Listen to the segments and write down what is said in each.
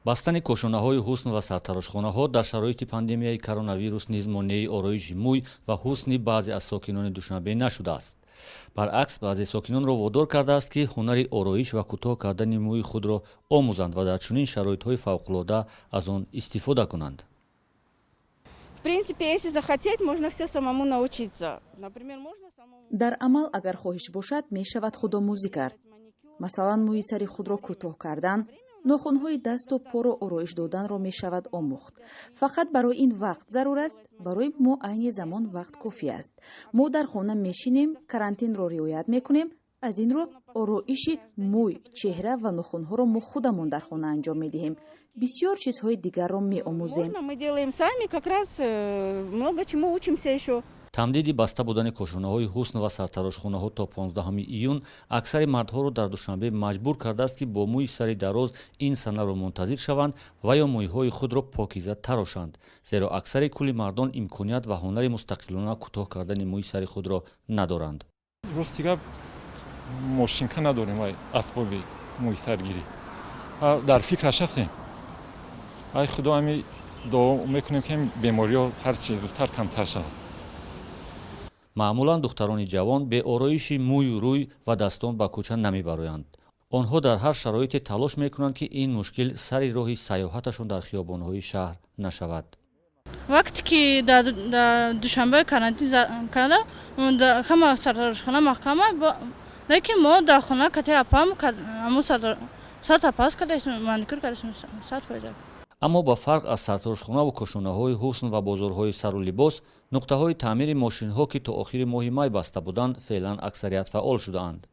Бастани кошонаҳои ҳусн ва сартарошхонаҳо дар шароити пандемияи коронавирус низ монеаи ороиши мӯй ва ҳусни баъзе аз сокинони Душанбе нашудааст. Баръакс, баъзе сокинонро водор кардааст, ки ҳунари ороиш ва кӯтоҳ кардани мӯи худро омӯзанд ва дар чунин шароитҳои фавқулода аз он истифода кунанд. В принципе, если захотеть, можно все самому научиться. Например, можно самому. Дар амал, агар хоҳиш бошад, мешавад худомӯзӣ кард. Масалан, мӯи сари худро кӯтоҳ кардан, нохунҳои дасту поро ороиш доданро мешавад омӯхт. Фақат барои ин вақт зарур аст. Барои мо айни замон вақт кофӣ аст. Мо дар хона мешинем, карантинро риоят мекунем. Аз ин рӯ ороиши мӯй, чеҳра ва нохунҳоро мо худамон дар хона анҷом медиҳем. Бисёр чизҳои дигарро меомӯзем. Можно, мы делаем сами, как раз много чему учимся еще. Тамдиди баста будани кошонаҳои ҳусн ва сартарошхонаҳо то 15 июн аксари мардҳоро дар Душанбе маҷбур кардааст, ки бо мӯи сари дароз ин санаро мунтазир шаванд ва ё мӯйҳои худро покиза тарошанд, зеро аксари кулли мардон имконият ва ҳунари мустақилона кӯтоҳ кардани мӯи сари худро надоранд. Рости гап, мошинка надорем вай асбоби мӯйсаргирӣ. Дар фикраш ҳастем. Ай Худо, ҳами дуо мекунем, ки бемориҳо ҳарчи зудтар камтар шавад. Маъмулан духтарони ҷавон беороиши мӯю рӯй ва дастон ба кӯча намебароянд. Онҳо дар ҳар шароите талош мекунанд, ки ин мушкил сари роҳи сайёҳаташон дар хиёбонҳои шаҳр нашавад. Вақте ки дар Душанбе карантин карда, ҳама сартарошхона маҳкама, лекин мо дар хона кати апам ҳамун сата пас кардастем, маникюр кардастем 100%. Аммо ба фарқ аз сартарошхонаву кошонаҳои ҳусн ва бозорҳои сару либос, нуқтаҳои таъмири мошинҳо, ки то охири моҳи май баста буданд, феълан аксарият фаъол шудаанд.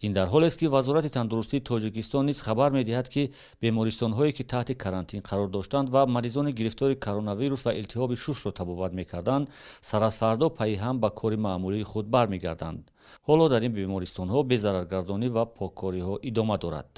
Ин дар ҳолест, ки Вазорати тандурустии Тоҷикистон низ хабар медиҳад, ки бемористонҳое, ки таҳти карантин қарор доштанд ва маризони гирифтори коронавирус ва илтиҳоби шушро табобат мекарданд, сар аз фардо пайи ҳам ба кори маъмулии худ бармегарданд. Ҳоло дар ин бемористонҳо безараргардонӣ ва поккориҳо идома дорад.